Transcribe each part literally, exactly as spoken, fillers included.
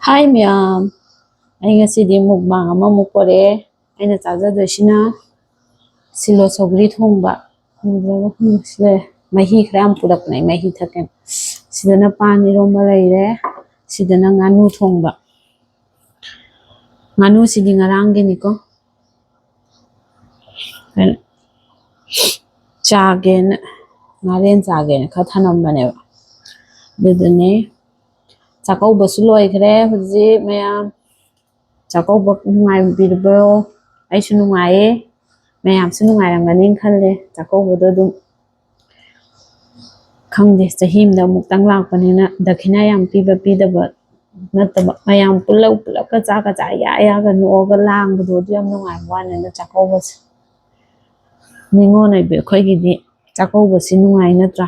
ꯍꯥꯏ ꯃꯌꯥꯝ, ꯑꯩ ꯉꯁꯤꯗꯤ mukbang ꯑꯃꯃꯨꯛ ꯄꯣꯔꯛꯑꯦ꯫ ꯑꯩꯅ ꯆꯥꯖꯗꯣꯏꯁꯤꯅ ꯁꯤꯂꯣ ꯁꯧꯒ꯭ꯔꯤ ꯊꯣꯡꯕ꯫ ꯎꯕꯤꯗ꯭ꯔꯕ ꯈꯪꯗꯦ, ꯁꯤ ꯂꯩꯔꯦ꯫ ꯃꯍꯤ ꯈꯔ ꯌꯥꯝ ꯄꯨꯔꯛꯄꯅꯦ, ꯑꯩ ꯃꯍꯤ ꯊꯛꯀꯦ꯫ ꯁꯤꯗꯅ ꯄꯥꯟ ꯏꯔꯣꯝꯕ ꯂꯩꯔꯦ, ꯁꯤꯗꯅ ꯉꯥꯅꯨ ꯊꯣꯡꯕ꯫ ꯉꯥꯅꯨꯁꯤꯗꯤ ꯉꯔꯥꯡꯒꯤꯅꯤꯀꯣ꯫ ꯆꯥꯒꯦꯅ, ꯉꯥꯔꯦꯟ ꯆꯥꯒꯦꯅ ꯈꯔ ꯊꯅꯝꯕꯅꯦꯕ꯫ ꯑꯗꯨꯗꯨꯅꯦ, ꯆꯥꯛꯀꯧꯕꯁꯨ ꯂꯣꯏꯈ꯭ꯔꯦ ꯍꯧꯖꯤꯛ ꯃꯌꯥꯝ꯫ ꯆꯥꯛꯀꯧꯕ ꯅꯨꯡꯉꯥꯏꯕꯤꯔꯕ꯭ꯔꯣ? ꯑꯩꯁꯨ ꯅꯨꯡꯉꯥꯏꯌꯦ, ꯃꯌꯥꯝꯁꯨ ꯅꯨꯡꯉꯥꯏꯔꯝꯒꯅꯤꯅ ꯈꯜꯂꯦ꯫ ꯆꯥꯛꯀꯧꯕꯗꯣ ꯑꯗꯨꯝ ꯈꯪꯗꯦ, ꯆꯍꯤ ꯑꯃꯗ ꯑꯃꯨꯛꯇꯪ ꯂꯥꯛꯄꯅꯤꯅ ꯗꯈꯤꯅꯥ ꯌꯥꯝ ꯄꯤꯕ ꯄꯤꯗꯕ ꯅꯠꯇꯕ, ꯃꯌꯥꯝ ꯄꯨꯜꯂꯞ ꯄꯨꯜꯂꯞꯀ ꯆꯥꯛꯀ ꯆꯥ ꯌꯥ ꯌꯥꯒ ꯅꯣꯛꯑꯒ ꯂꯥꯡꯕꯗꯣ, ꯑꯗꯨ ꯌꯥꯝ ꯅꯨꯡꯉꯥꯏꯕ ꯋꯥꯅꯤꯗ ꯆꯥꯛꯀꯧꯕꯁꯦ꯫ ꯅꯤꯉꯣꯜ ꯑꯣꯏꯕꯤ ꯑꯩꯈꯣꯏꯒꯤꯗꯤ ꯆꯥꯛꯀꯧꯕꯁꯤ ꯅꯨꯡꯉꯥꯏ ꯅꯠꯇ꯭ꯔꯥ?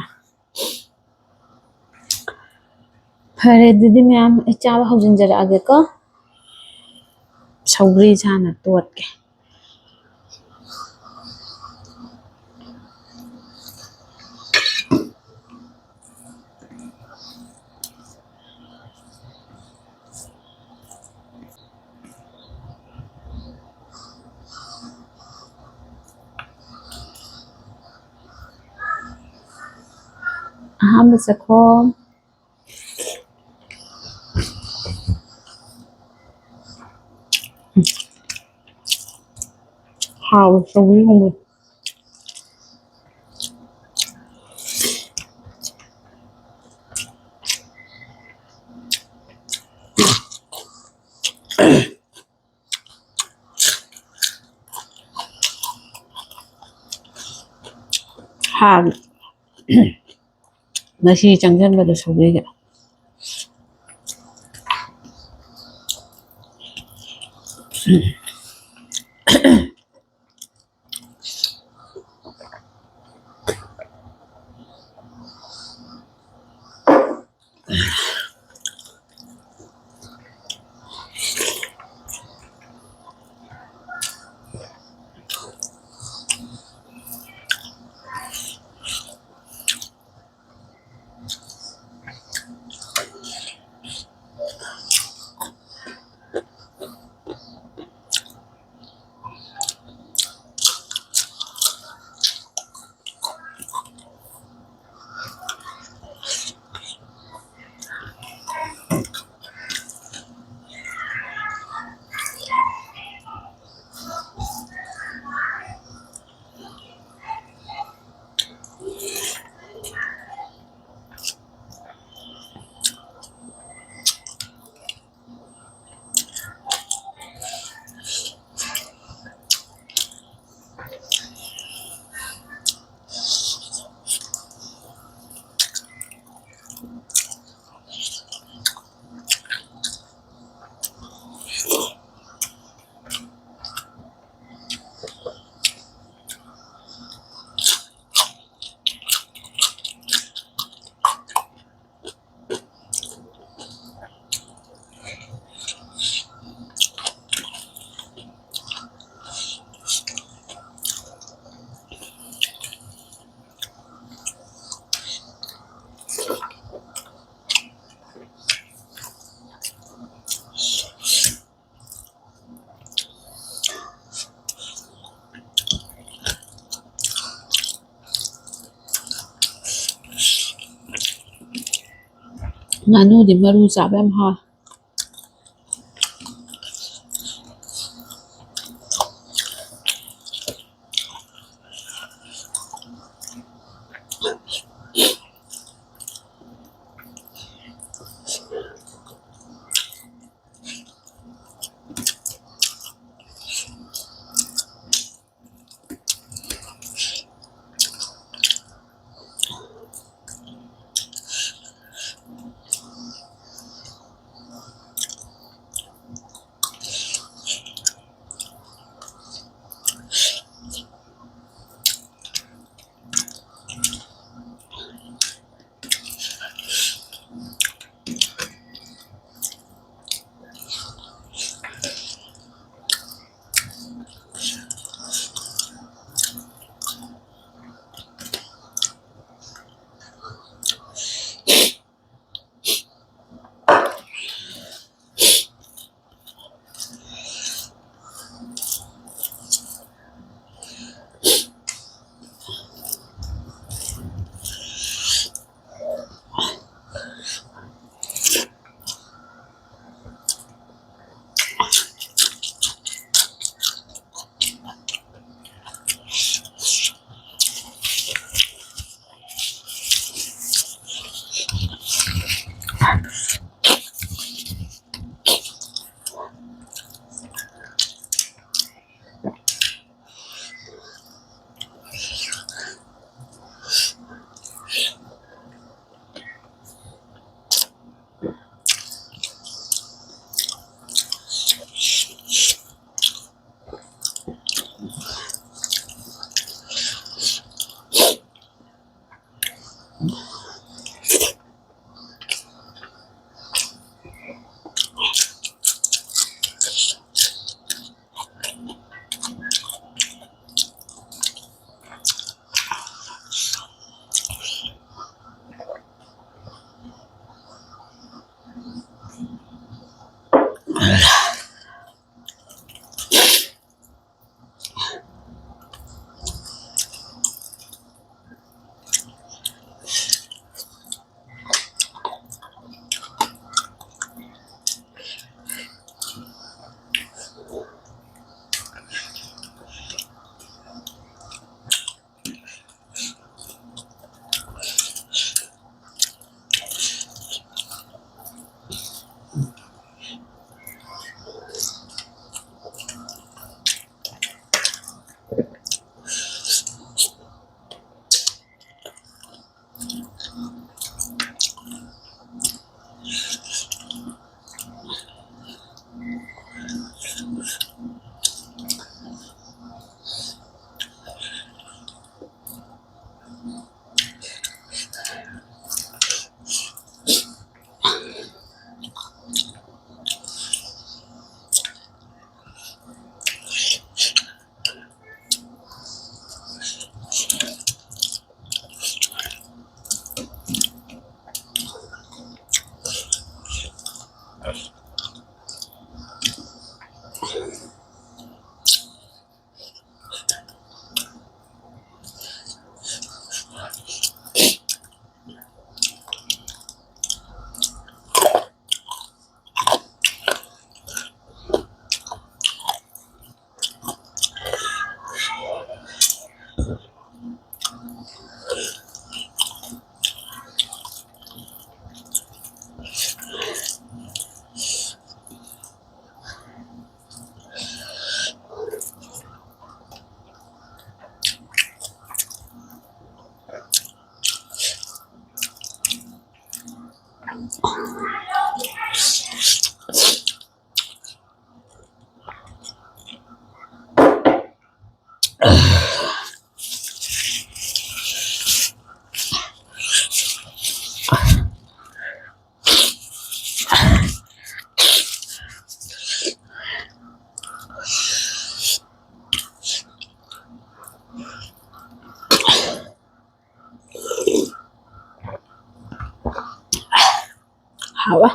ꯐꯔꯦ, ꯑꯗꯨꯗꯤ ꯃꯌꯥꯝ ꯑꯩ ꯆꯥꯕ ꯍꯧꯖꯤꯟꯖꯔꯛꯑꯒꯦꯀꯣ꯫ ꯁꯧꯒ꯭ꯔꯤ ꯁꯥꯅ ꯇꯣꯠꯀꯦ꯫ ꯑꯍꯥꯟꯕ ꯆꯥꯛꯈꯣꯝ꯫ ꯍꯥꯎꯋꯦ ꯁꯧꯒ꯭ꯔꯤ ꯊꯣꯡꯕ꯫ ꯍꯥꯎꯋꯦ꯫ ꯉꯁꯤ ꯆꯪꯁꯤꯟꯕꯗ ꯁꯧꯒ꯭ꯔꯤꯒ꯫ ꯉꯥꯅꯨꯗꯤ ꯃꯔꯨ ꯆꯥꯕ ꯌꯥꯝ ꯍꯥꯎꯋꯦ꯫ ꯍꯥꯎꯋꯦ꯫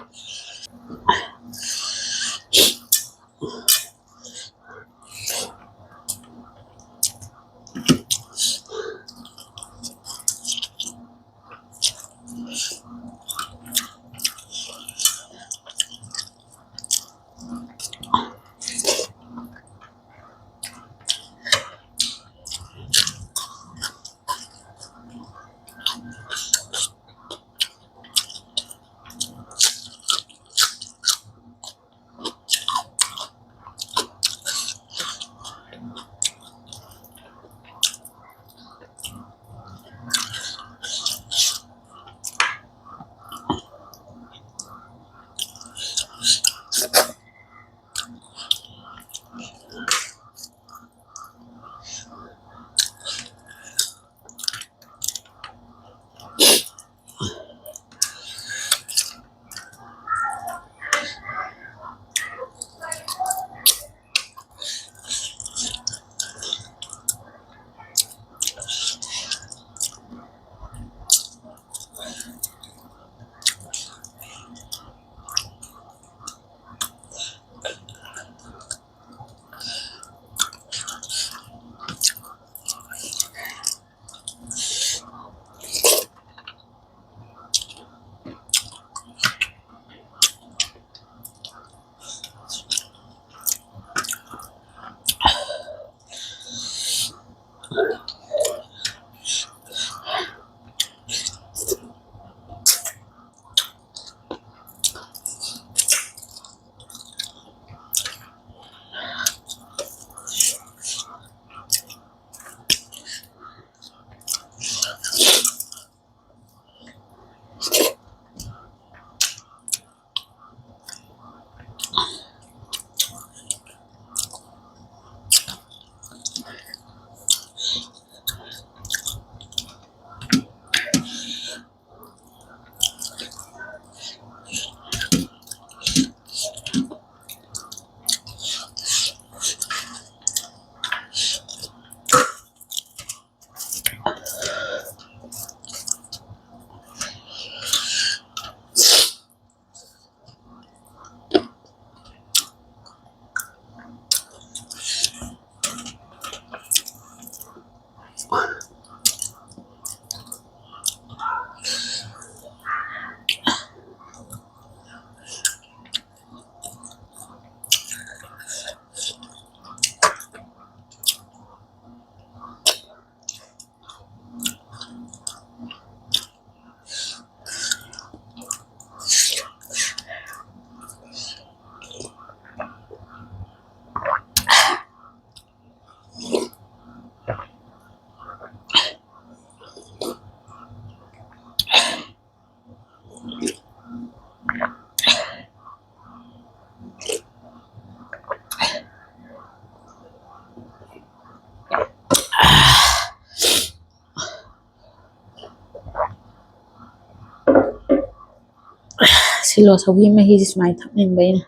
ꯁꯤꯂꯣ ꯁꯧꯒ꯭ꯔꯤ ꯃꯍꯤꯁꯤ ꯁꯨꯃꯥꯏꯅ ꯊꯛꯅꯤꯡꯕ ꯑꯩꯅ꯫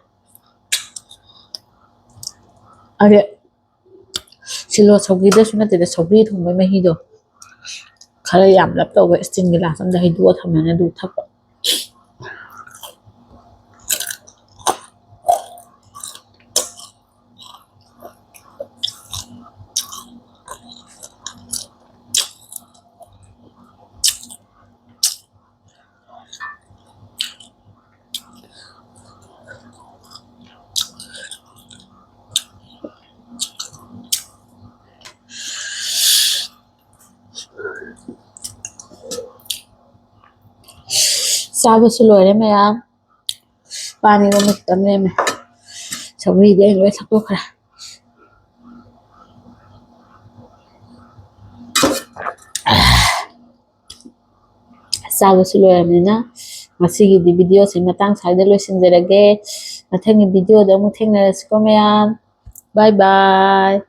ꯑꯗ ꯁꯤꯂꯣ ꯁꯧꯒ꯭ꯔꯤꯗꯁꯨ ꯅꯠꯇꯦꯗ, ꯁꯧꯒ꯭ꯔꯤ ꯊꯣꯡꯕꯩ ꯃꯍꯤꯗꯣ ꯈꯔ ꯌꯥꯝꯂꯞ ꯇꯧꯕ ꯏꯁꯇꯤꯜ ꯒꯤꯂꯥꯁ ꯑꯝꯗ ꯍꯩꯗꯣꯛꯑ ꯊꯝꯃꯦꯅ ꯑꯗꯨ ꯊꯛꯄ꯫ ꯆꯥꯕꯁꯨ ꯂꯣꯏꯔꯦ ꯃꯌꯥꯝ꯫ ꯄꯥꯟ ꯏꯔꯣꯟꯕ ꯈꯤꯇꯪ ꯂꯦꯝꯃꯦ꯫ ꯁꯧꯒ꯭ꯔꯤꯗꯤ ꯑꯩ ꯂꯣꯏ ꯊꯛꯇꯣꯛꯈ꯭ꯔꯦ꯫ ꯆꯥꯕꯁꯨ ꯂꯣꯏꯔꯕꯅꯤꯅ ꯉꯁꯤꯒꯤꯗꯤ video ꯁꯦ ꯃꯇꯥꯡ ꯁ꯭ꯋꯥꯏꯗ ꯂꯣꯏꯁꯤꯟꯖꯔꯒꯦ꯫ ꯃꯊꯪꯒꯤ video ꯗ ꯑꯃꯨꯛ ꯊꯦꯡꯅꯔꯁꯤꯀꯣ ꯃꯌꯥꯝ꯫ Bye bye꯫